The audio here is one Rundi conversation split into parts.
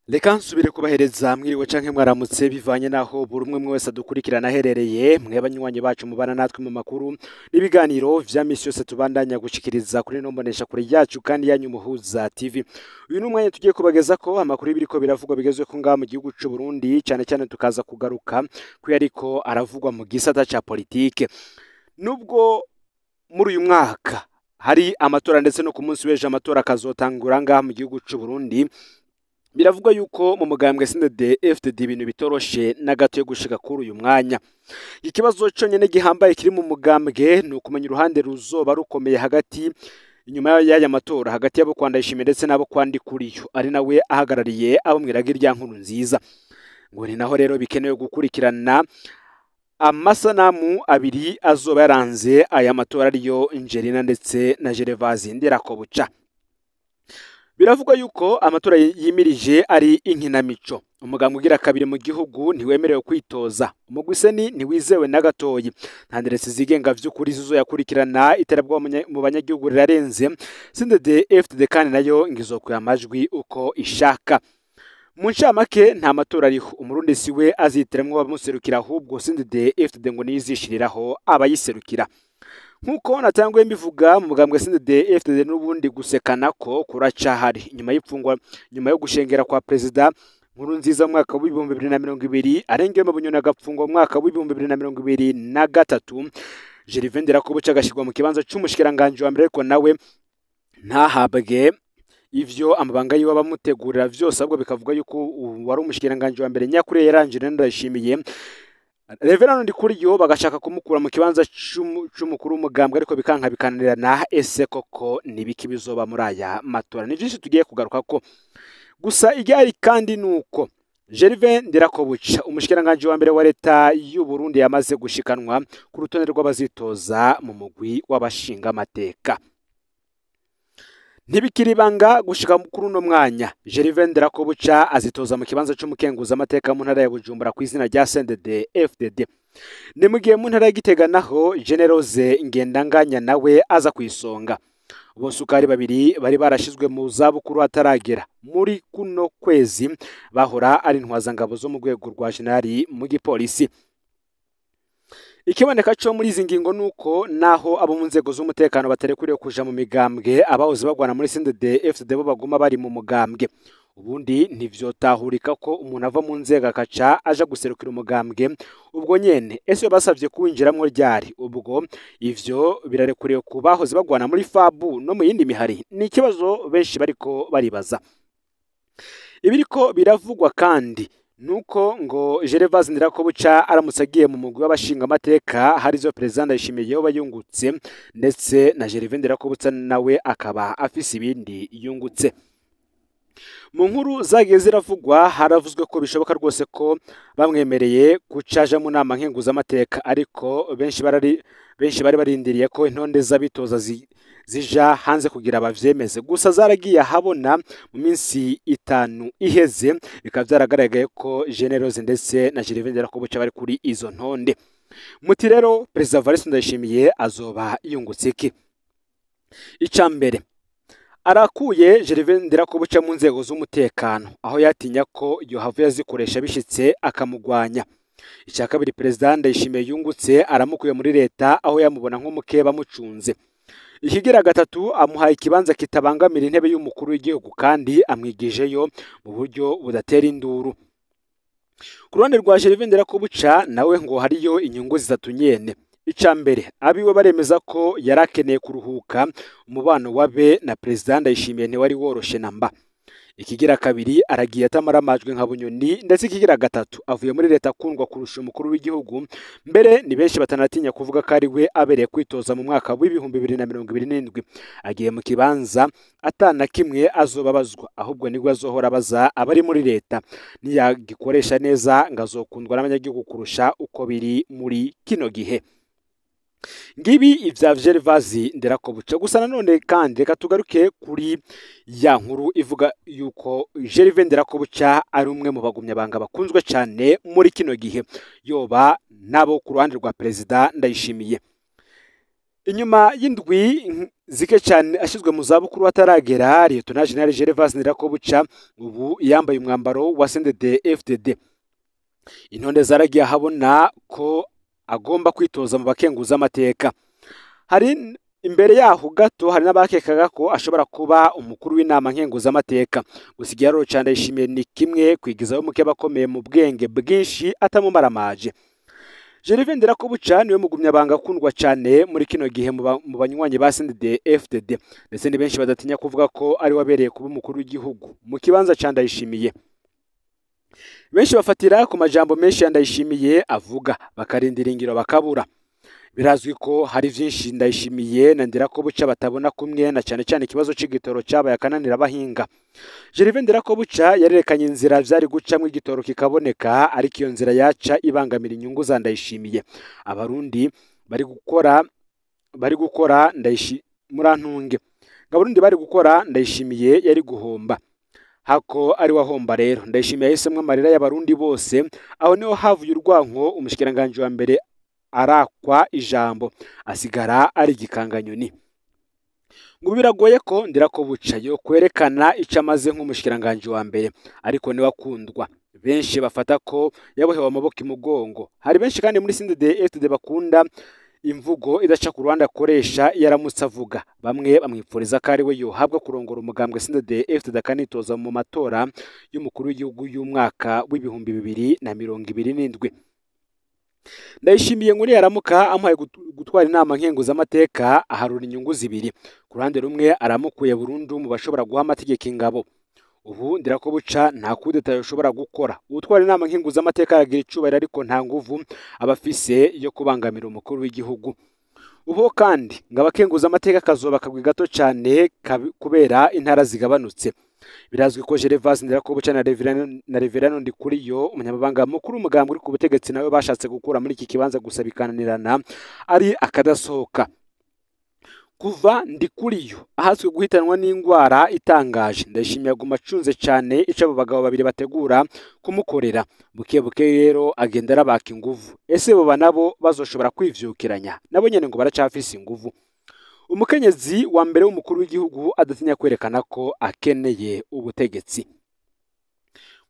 Reka nsubire kubahereza mwiriwe canke mwaramutse bivanye naho buri umwe wese adukurikirana aherereye. Mwe banywanyi bacu mubana natwe mu makuru n'ibiganiro vya misi yose tubandanya gushikiriza kuri no mbonesha kure yacu kandi yanyu Muhuza TV. Uyu ni umwanya tugiye kubageza ko amakuru y'ibiriko biravugwa bigezwe ko ngaha mu gihugu c'u Burundi, cane cyane tukaza kugaruka ko yariko aravugwa mu gisata ca politike. Nubwo muri uyu mwaka hari amatora ndetse no ku munsi w'ejo amatora akazotangura ngaha mu gihugu c'u Burundi, biravugwa yuko mu mugambwe CNDD FDD ibintu bitoroshe na gato yo gushika kuri uyu mwanya. Ikibazo conyene gihambaye kiri mu mugambwe ni ukumenya uruhande ruzoba rukomeye hagati inyuma y'aya matora, hagati y'abo kwa Ndayishimiye ndetse n'abo kwa Ndikuriyo, ari nawe ahagarariye abo mw'iragi rya Nkuru Nziza. Ngo ni naho rero bikenewe gukurikirana amasanamu abiri azoba yaranze aya matora, ariyo Angelina ndetse na Gervase Ndirakobuca. Biravugwa yuko amatora yimirije ari inkinamico. Umugambwe ugira kabiri mu gihugu ntiwemerewe kwitoza. Umugwi CENI ntiwizewe na gatoyi. Nta nderesi zigenga vy'ukuri zizoyakurikirana, iterabwoba mu banyagihugu rirarenze. CNDD FDD kandi nayo ngizokuya amajwi uko ishaka. Mu ncamake nta matora ariho. Umurundi siwe azitiramwo abamuserukira, ahubwo CNDD FDD ngo niyizishiriraho abayiserukira. Nkuko natanguye mbivuga, mu mugambwe CNDD FDD n'ubundi gusekana ko kuracahari nyuma y'ipfungwa, nyuma yo gushengera kwa Perezida Nkurunziza mu mwaka w'2020, arengewe mu Bunyoni agapfungwa mu mwaka w'2023, Gervais Ndirakobuca agashyirwa mu kibanza c'umushikiranganji wa mbere, ariko nawe ntahabwe ivyo amabanga yiwe abamutegurira vyose, ahubwo bikavuga yuko wari umushikiranganji wa mbere nyakuri yarangije Ndayishimiye. Reverend Ndikuriyo bagashaka kumukura mu kibanza c'umukuru w'umugambwe, ariko bikanka bikananirana. Ese koko nibiki bizoba muri aya matora? Ni vyinshi tugiye kugaruka ko. Gusa igihari kandi nuko Gervais Ndirakobuca, umushikiranganji wa mbere wa leta y'u Burundi, yamaze gushikanwa ku rutonde rw'abazitoza mu mugwi w'abashingamateka. Ntibikiri ibanga gushika kuri uno mwanya, Gervais Ndirakobuca azitoza mu kibanza c'umukenguza amateka mu ntara ya Bujumbura ku izina rya CNDD FDD. Ni mu gihe mu ntara ya Gitega naho Generose Ngendanganya nawe aza kwisonga. Bose uko ari babiri bari barashizwe mu zabukuru hataragera. Muri kuno kwezi bahora ari intwazangabo zo mu rwego rwa generali mu gipolisi. Ikiboneka co muri izi ngingo nuko naho abo mu nzego z'umutekano batarekuriwe kuja mu migambwe, abahoze bagwana muri CNDD FDD bo baguma bari mu mugambwe. Ubundi ntivyotahurika ko umuntu ava mu nzego akaca aja guserukira umugambwe ubwo nyene. Ese basavye kuwinjiramwo ryari? Ubwo ivyo birarekuriwe ku bahoze bagwana muri FAB no mu yindi mihari? Ni ikibazo benshi bariko baribaza. Ibiriko biravugwa kandi nuko ngo Gervase Ndirakobuca aramutse agiye mu mugwi w'abashingamateka, hari zo Perezida Ndayishimiye yoba yungutse, ndetse na Gervais Ndirakobuca nawe akaba afise ibindi yungutse. Mu nkuru zagiye ziravugwa haravuzwe ko bishoboka rwose ko bamwemereye kucaja mu nama nkenguzamateka, ariko benshi bari barindiriye ko intonde z'abitoza zija hanze kugira bavyemeze. Gusa zaragiye ahabona mu minsi 5 iheze, bikaba vyaragaragaye ko Generose ndetse na Gervais Ndirakobuca bari kuri izo ntonde. Muti rero Perezida Evariste Ndayishimiye azoba yungutse iki? Ica mbere, arakuye Gervais Ndirakobuca mu nzego z'umutekano, aho yatinya ko yohava yazikoresha bishitse akamugwanya. Icya kabiri, Perezida Ndayishimiye yungutse aramukuye muri leta, aho yamubona nk'umukeba amucunze. Ikigira gatatu, amuhaye ikibanza kitabangamira intebe y'umukuru w'igihugu kandi amwigijeyo mu buryo budatera induru. Ku ruhande rwa Gervais Ndirakobuca nawe ngo hariyo inyungu zitatu nyene. Ica mbere, abiwe baremeza ko yarakeneye kuruhuka, umubano wabe na Perezida Ndayishimiye ntiwari woroshe namba. Ikigira kabiri, aragiye atamara amajwi nka Bunyoni, ndetse ikigira gatatu, avuye muri leta akundwa kurusha umukuru w'igihugu. Mbere ni benshi batanatinya kuvuga ko ari we abereye kwitoza mu mwaka w'2027. Agiye mu kibanza atana kimwe azobabazwa, ahubwo nibwo azohora abaza abari muri leta. Niyagikoresha neza ngo azokundwa n'abanyagihugu kurusha uko biri muri kino gihe. Ngibi ivya Gervase Ndirakobuca. Gusa nanone kandi reka tugaruke kuri ya nkuru ivuga yuko Gervais Ndirakobuca ari umwe mu bagumyabanga bakunzwe cyane muri kino gihe, yoba nabo ku ruhande rwa Perezida Ndayishimiye. Inyuma y'indwi zike cyane ashyizwe mu zabukuru ataragera, Lieutenant General Gervais Ndirakobuca ubu yambaye umwambaro wa CNDD FDD. Intonde zaragiye ahabona ko agomba kwitoza mu bakenguza amateka. Hari imbere yaho gato hari n'abakekaga ko ashobora kuba umukuru w'inama nkenguza amateka. Gusa igiharuro ca Ndayishimiye ni kimwe kwigizaho muke bakomeye mu bwenge bwinshi atamumaramaje. Gervais Ndirakobuca niwe mugumyabanga akundwa cyane muri kino gihe mu banywanyi ba CNDD FDD, ndetse ni benshi badatinya kuvuga ko ari wabereye kuba umukuru w'igihugu mu kibanza ca Ndayishimiye. Benshi bafatira ku majambo menshi ya Ndayishimiye avuga bakarindira ingiro bakabura. Birazwi ko hari vyinshi Ndayishimiye na Ndirakobuca batabona kumwe, na cyane cyane ikibazo c'igitoro cabaye akananira abahinga. Gervais Ndirakobuca yarerekanye inzira vyari gucamwo igitoro kikaboneka, ariko iyo nzira yaca ibangamira inyungu za Ndayishimiye. Abarundi bari gukora murantunge. Abarundi bari gukora Ndayishimiye yari guhomba. Hako ari wahomba rero Ndayishimiye yahisemwo amarira y'abarundi bose. Aho niho havuye urwanko umushikiranganje wa mbere arakwa ijambo asigara ari igikanganyoni. Ngo biragoye ko Ndirakobuca yo kwerekana ico amaze nk'umushikiranganje wa mbere, ariko niwe akundwa. Benshi bafata ko yabohewe amaboko imugongo. Hari benshi kandi muri CNDD FDD bakunda imvugo idaca ku ruhande akoresha yaramutse avuga. Bamwe bamwipfuriza ko ari we yohabwa kurongora umugambwe CNDD FDD akanitoza mu matora y'umukuru w'igihugu y'umwaka w'2027. Ndayishimiye ngo niyaramuka amuhaye gutwara inama nkenguzamateka aharura inyungu zibiri. Ku ruhande rumwe aramukuye burundu mu bashobora guha amategeko ingabo. Ubu Ndirakobuca nta kudeta yoshobora gukora. Utwara inama nkenguzamateka aragira icubahiro ariko nta nguvu aba afise yo kubangamira umukuru w'igihugu. Ubu kandi ngo abakenguzamateka kazoba kagwi gato cyane kubera intara zigabanutse. Birazwi ko Gervais Ndirakobuca na Reverend Ndikuriyo umunyamabanga mukuru umugambwe uri ku butegetsi nawe bashatse gukura muri iki kibanza gusa bikananirana ari akadasohoka. Kuva Ndikuriyo ahatswe guhitanwa n'ingwara itangaje, Ndayishimiye aguma acunze cyane ico abo bagabo babiri bategura kumukorera. Buke buke rero agenda arabaka inguvu. Ese boba nabo bazoshobora kwivyukiranya? Nabo nyene ngo baracafise inguvu. Umukenyezi wa mbere w'umukuru w'igihugu adatinya kwerekana ko akeneye ubutegetsi.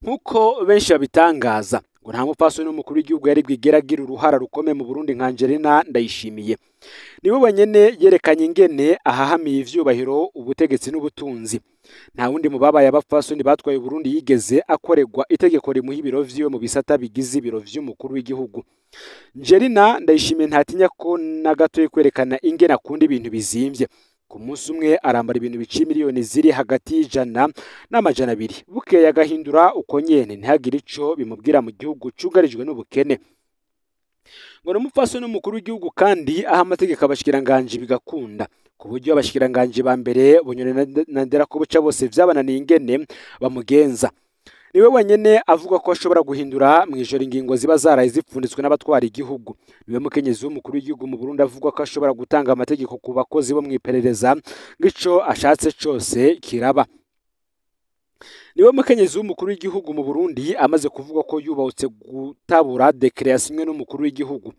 Nkuko benshi babitangaza ngo nta mupfasoni w'umukuru w'igihugu yari bwigera agira uruhara rukomeye mu Burundi nka Angelina Ndayishimiye. Niwe wenyene yerekanye ingene ahahamiye ivyubahiro, ubutegetsi n'ubutunzi. Nta wundi mu babaye abapfasoni batwaye Burundi yigeze akoregwa itegeko rimuha ibiro vyiwe mu bisata bigize ibiro vy'umukuru w'igihugu. Angelina Ndayishimiye ntatinya ko na gato kwerekana ingene akunda ibintu bizimvye. Ku munsi umwe arambara ibintu biciye miliyoni ziri hagati y'ijana n'amajana abiri. Bukeye agahindura uko nyene ntihagire ico bimubwira mu gihugu cugarijwe n'ubukene. Ngo n'umupfasoni w'umukuru w'igihugu kandi aha amategeko abashikiranganje bigakunda, ku buryo abashikiranganje ba mbere Bunyoni na Ndirakobuca bose vyabananiye ingene bamugenza. Niwe wenyene avuga ko ashobora guhindura mw'ijoro ingingo ziba zaraye zipfunditswe n'abatwara igihugu. Niwe mukenyezi w'umukuru w'igihugu mu Burundi avuga ko ashobora gutanga amategeko ku bakozi bo mw'iperereza ng'ico ashatse cose kiraba. Niwe mukenyezi w'umukuru w'igihugu mu Burundi amaze kuvuga ko yubahutse gutabura décret yasinywe n'umukuru w'igihugu.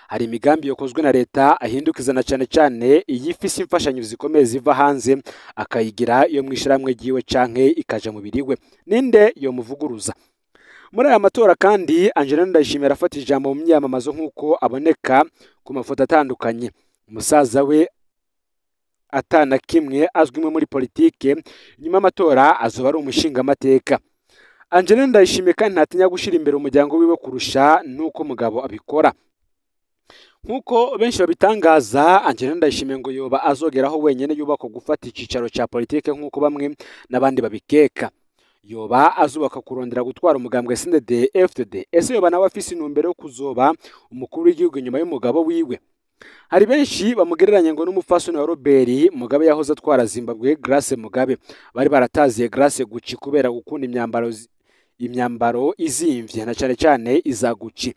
Hari imigambi yakozwe na leta ahindukizana cyane cyane iyifise imfashanyo zikomeye ziva hanze akayigira iyo mwishirahamwe ryiwe canke ikaja mu biriwe. Ninde yo muvuguruza? Muri aya matora kandi Angelina Ndayishimiye arafata ijambo mu myamamazo nk'uko aboneka ku mafoto atandukanye. Umusaza we atana kimwe azwimwe muri politike, nyuma y'amatora azoba ari umushingamateka. Angelina Ndayishimiye kandi ntatinya gushira imbere umuryango wiwe kurusha nuko mugabo abikora. Nkuko benshi babitangaza, Angelina Ndayishimiye ngo yoba azogeraho wenyene yubaka gufata icicaro ca politike nkuko bamwe n'abandi babikeka. Yoba azubaka kurondera gutwara umugambwe CNDD FDD. Ese yoba nawe afise intumbero yo kuzoba umukuru w'igihugu inyuma y'umugabo wiwe? Hari benshi bamugereranya ngo n'umupfasoni wa Robert Mugabe yahoze atwara Zimbabwe, Grace Mugabe. Bari barataziye Grace Gucci kubera gukunda imyambaro izimvye na cane cane iza Gucci.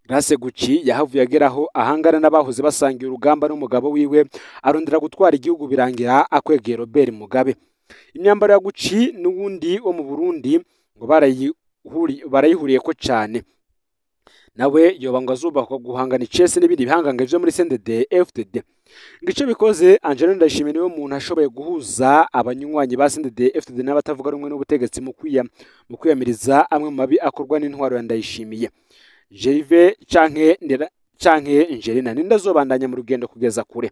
Grace Gucci yahavuye ageraho ahangana n'abahoze basangiye urugamba n'umugabo wiwe, arondera gutwara igihugu birangira akwegeye Robert Mugabe. Imyambaro ya Gucci n'uwundi wo mu Burundi ngo barayihuriye ko cane. Nawe yoba ngo azubakwa guhangana icese n'ibindi bihangange vyo muri CNDD FDD. Ngico bikoze Angelina Ndayishimiye niwe muntu ashoboye guhuza abanywanyi ba CNDD-FDD n'abatavuga rumwe n'ubutegetsi mu kwiyamiriza amwe mu mabi akorwa n'intwaro ya Ndayishimiye. Gervais canke Ndera canke Angelina nindazobandanya mu rugendo kugeza kure.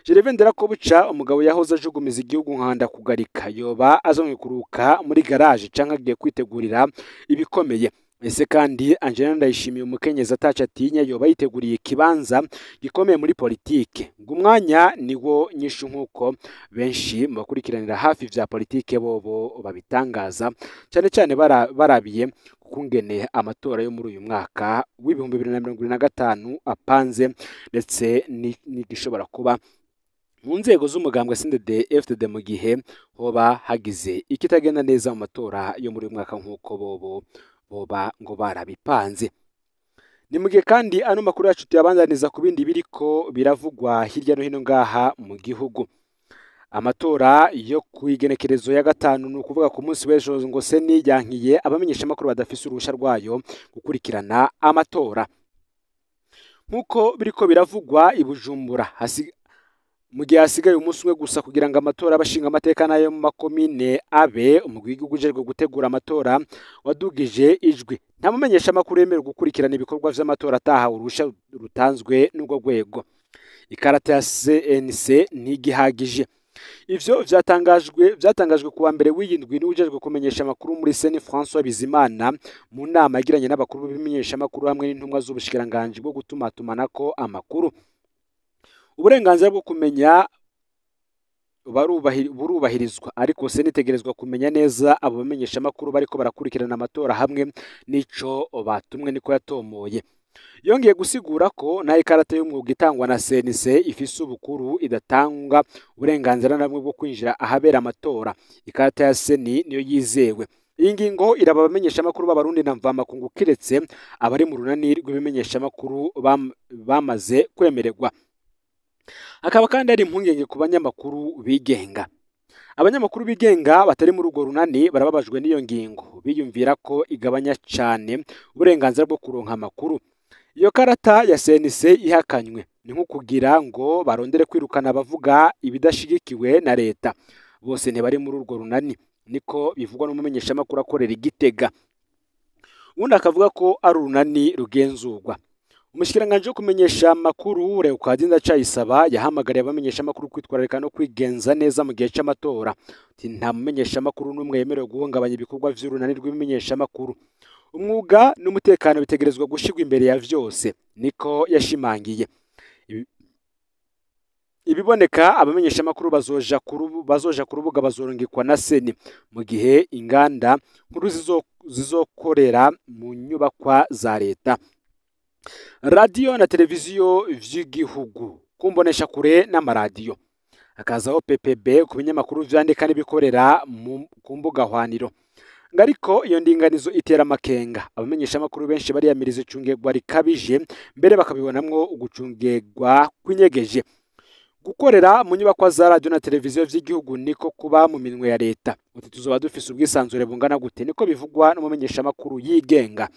Gervais Nderakobuca, umugabo yahoze ajugumiza igihugu nkanda kugarika, yoba azomwikuruka muri garage canke agiye kwitegurira ibikomeye. Ese kandi Angelina Ndayishimiye umukenyezi ataca atinya yoba yiteguriye ikibanza gikomeye muri politike? Ngo umwanya niwo nyishu, nkuko benshi mu bakurikiranira hafi vya politike bobo babitangaza, cyane cyane barabiye kungene amatora yo muri uyu mwaka w'2025 apanze, ndetse n'igishobora kuba mu nzego z'umugambwe CNDD-FDD mu gihe hoba hagize ikitagenda neza mu matora yo muri uyu mwaka, nkuko bobo boba ngo barabipanze. Ni mugihe kandi ano makuru yacu tuyabandaniza ku bindi biriko biravugwa hirya no hino ngaha mu gihugu. Amatora yo ku igenekerezo ya 5, ni ukuvuga ku munsi w'ejo, ngo seni yankiye abamenyesha makuru badafise uruhusha rwayo gukurikirana amatora. Nkuko biriko biravugwa i Bujumbura, mu gihe hasigaye umunsi umwe gusa kugira ngo amatora abashinga amateka nayo mu makomine abe, umugwi w'igihugu ujejwe gutegura amatora wadugije ijwi. Nta mumenyesha makuru yemerewe gukurikirana ibikorwa vy'amatora atahawe uruhusha rutanzwe n'urwo rwego. Ikarata ya CNC ntigihagije. Ivyo vyatangajwe kuwa mbere w'iyindwi n'uwujejwe kumenyesha amakuru muri Seni François Bizimana mu nama yagiranye n'abakuru b'ibimenyesha amakuru hamwe n'intumwa z'ubushikiranganji bwo gutumatumanako amakuru. Uburenganzira bwo kumenya burubahirizwa, ariko Seni itegerezwa kumenya neza abo bamenyesha amakuru bariko barakurikirana amatora hamwe n'ico batumwe, niko yatomoye. Yongeye gusigura ko naho ikarata y'umwuga itangwa na CNC ifise ubukuru idatanga uburenganzira na bumwe bwo kwinjira ahabera amatora. Ikarata ya Seni niyo yizewe. Iyi ngingo iraba abamenyesha amakuru b'Abarundi na mvamakungu, kiretse abari mu runani rw'ibimenyesha amakuru bamaze kwemererwa. Hakaba kandi hari impungenge ku banyamakuru bigenga. Abanyamakuru bigenga batari muri urwo runani barababajwe n'iyo ngingo, biyumvira ko igabanya cane uburenganzira bwo kuronka amakuru. Iyo karata ya CNC ihakanywe ni nko kugira ngo barondere kwirukana abavuga ibidashigikiwe na leta. Bose ntibari muri urwo runani, niko bivugwa n'umumenyeshamakuru akorera i Gitega. Uwundi akavuga ko ari urunani rugenzurwa. Umushikiranganji wo kumenyesha amakuru Leokadi Ndacayisaba yahamagariye abamenyesha amakuru kwitwararika no kwigenza neza mu gihe c'amatora. Ati nta mumenyesha amakuru n'umwe yemerewe guhungabanya ibikorwa vy'urunani rw'ibimenyesha amakuru. Umwuga n'umutekano bitegerezwa gushirwa imbere ya vyose, niko yashimangiye. Ibiboneka abamenyesha amakuru bazoja ku rubuga bazorungikwa na Seni, mu gihe inganda nkuru zizokorera mu nyubakwa za leta. Radiyo na televiziyo vy'igihugu, kumbonesha kure n'amaradiyo, hakazaho PPB ku binyamakuru vyandika n'ibikorera ku mbuga hwaniro. Ariko iyo ndinganizo itera amakenga. Abamenyesha amakuru benshi bariyamiriza icungegwa rikabije, mbere bakabibonamwo ugucungegwa kwinyegeje. Gukorera mu nyubakwa za radiyo na televiziyo vy'igihugu niko kuba mu minwe ya leta. Uti tuzoba dufise ubwisanzure bungana gute? Niko bivugwa n'umumenyesha amakuru yigenga.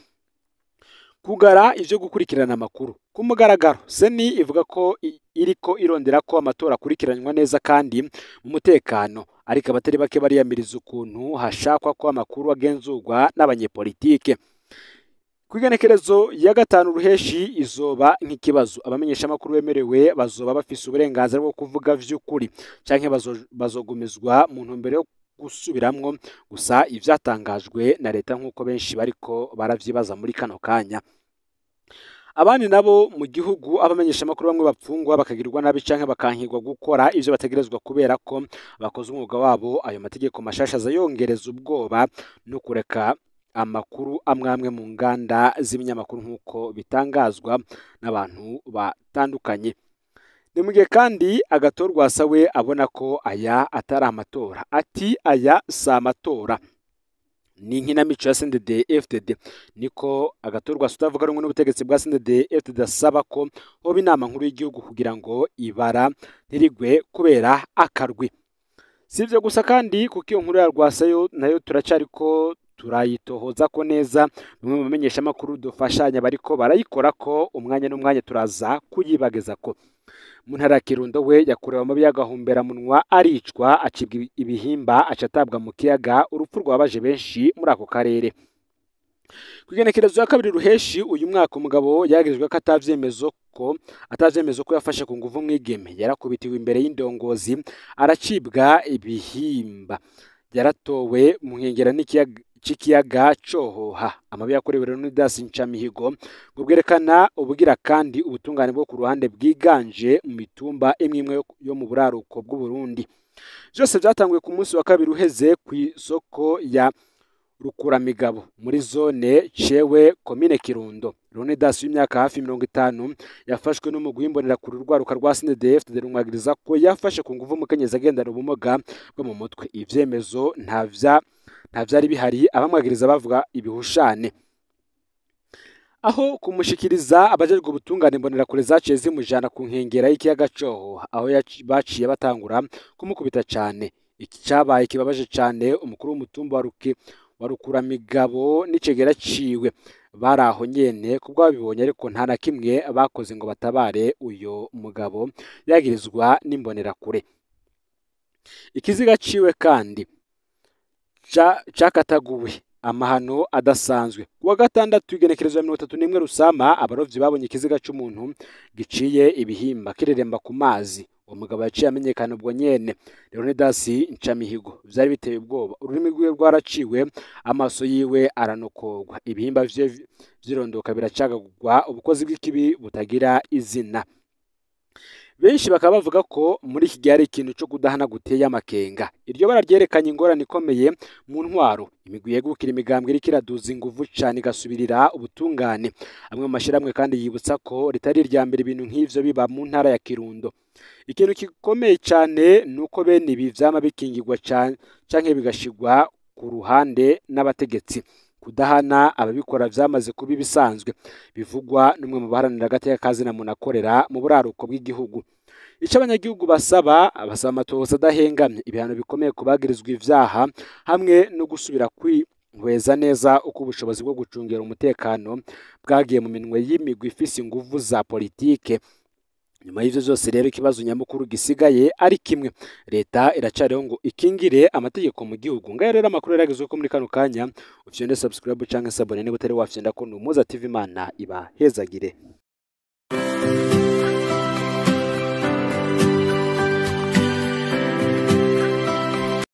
Kugara ivyo gukurikirana amakuru ku mugaragaro, Seni ivuga ko iriko irondera ko amatora akurikiranywa neza kandi mu mutekano, ariko abatari bake bariyamiriza ukuntu hashakwa ko amakuru agenzurwa n'abanyepolitike. Kw'igenekerezo ya 5 ruheshi izoba nk'ikibazo. Abamenyesha amakuru bemerewe bazoba bafise uburenganzira bwo kuvuga vy'ukuri canke bazogumizwa mu ntumbero yo gusubiramwo gusa ivyatangajwe na leta, nkuko benshi bariko baravyibaza muri kano kanya. Abandi nabo mu gihugu, abamenyesha amakuru bamwe bapfungwa bakagirwa nabi canke bakankirwa gukora ivyo bategerezwa kubera ko bakoze umwuga wabo. Ayo mategeko mashasha azayongereza ubwoba no kureka amakuru amwe amwe mu nganda z'ibinyamakuru, nkuko bitangazwa n'abantu batandukanye. Ni mu gihe kandi Agathon we abona ko aya atari amatora. Ati aya si amatora, ni inkinamico ya CNDD-FDD. Niko Agathon utavuga rumwe n'ubutegetsi bwa CNDD-FDD asaba ko hoba inama nkuru y'igihugu kugira ngo ibara ntirigwe kubera akarwi. Si ivyo gusa kandi, kuko iyo nkuru ya Rwasa yo nayo turacariko turayitohoza ko neza, bamwe mu bamenyesha amakuru dufashanya bariko barayikora ko umwanya n'umwanya turaza kuyibageza ko. Mu ntara ya Kirundo we yakorewe amabi y'agahumberamunwa, aricwa, acibwa ibihimba, acatabwa mu kiyaga, urupfu rwabaje benshi muri ako karere. Ku igenekerezo ya 2 Ruheshi uyu mwaka, umugabo yagirizwe ko atavyemezo ko yafashe ku nguvu mwigeme, yarakubitiwe imbere y'indongozi, aracibwa ibihimba, yaratowe mu nkengera c'ikiyaga Cohoha. Amabi yakorewe Leonidas Ncamihigo ngo bwerekana ubugira kandi ubutungane bwo ku ruhande bwiganje mu mitumba imwe imwe yo mu buraruko bw'u Burundi. Byose byatanguye ku munsi wa 2 uheze ku isoko ya Rukuramigabo muri zone Cewe, komine Kirundo. Leonidas w'imyaka hafi 50 yafashwe n'umugwi w'imbonerakure urwaruka rwa CNDD-FDD rumwagiriza ko yafashe ku nguvu umukenyezi agendana ubumuga bwo mu mutwe. Ivyemezo nta vyari bihari, abamwagiriza bavuga ibihushane. Aho kumushikiriza abajejwe ubutungane, imbonerakure zaciye zimujana ku nkengera y'ikiyaga Cohoha, aho baciye batangura kumukubita cane. Iki cabaye kibabaje cane umukuru w'umutumba wa Rukuramigabo n'icegera ciwe bari aho nyene kubwo babibonye, ariko nta na kimwe bakoze ngo batabare uyo mugabo yagirizwa n'imbonerakure. Ikiziga ciwe kandi cakataguwe amahano adasanzwe. Kuwa gatandatu igenekerezo ya 31 Rusama, abarovyi babonye ikiziga c'umuntu giciye ibihimba kireremba ku mazi. Uwo mugabo yaciye amenyekana ubwo nyene, Leonidas Ncamihigo. Vyari biteye ubwoba, ururimi rwiwe rwaraciwe, amaso yiwe aranokorwa, ibihimba vye vyirondoka biracagagurwa, ubukozi bw'ikibi butagira izina. Benshi bakaba bavuga ko muri iki gihe ari ikintu co kudahana guteye amakenga. Iryo bara ryerekanye ingorane ikomeye mu ntwaro, imigwi yegukira imigambwe iriko iraduza inguvu cane igasubirira ubutungane. Amwe mu mashirahamwe kandi yibutsa ko ritari irya mbere ibintu nk'ivyo biba mu ntara ya Kirundo. Ikintu gikomeye cane nuko bene ibi vyama bikingirwa canke bigashirwa ku ruhande n'abategetsi. Kudahana ababikora vyamaze kuba ibisanzwe, bivugwa n'umwe mu baharanira agateka ka zina muntu akorera mu buraruko bw'igihugu. Ico abanyagihugu basaba amatohoza adahengamye, ibihano bikomeye kubagirizwa ivyaha, hamwe no gusubira kwihweza neza uko ubushobozi bwo gucungera umutekano bwagiye mu minwe y'imigwi ifise inguvu za politike. Nyuma y'ivyo vyose rero, ikibazo nyamukuru gisigaye ari kimwe: leta iracariho ngo ikingire amategeko mu gihugu. Ngayo rero amakuru yaragezwe ko muri kano kanya, ufyonde subscribe canke s'abonner niba utari wafyonda ko. Umuza TV, Imana ibahezagire.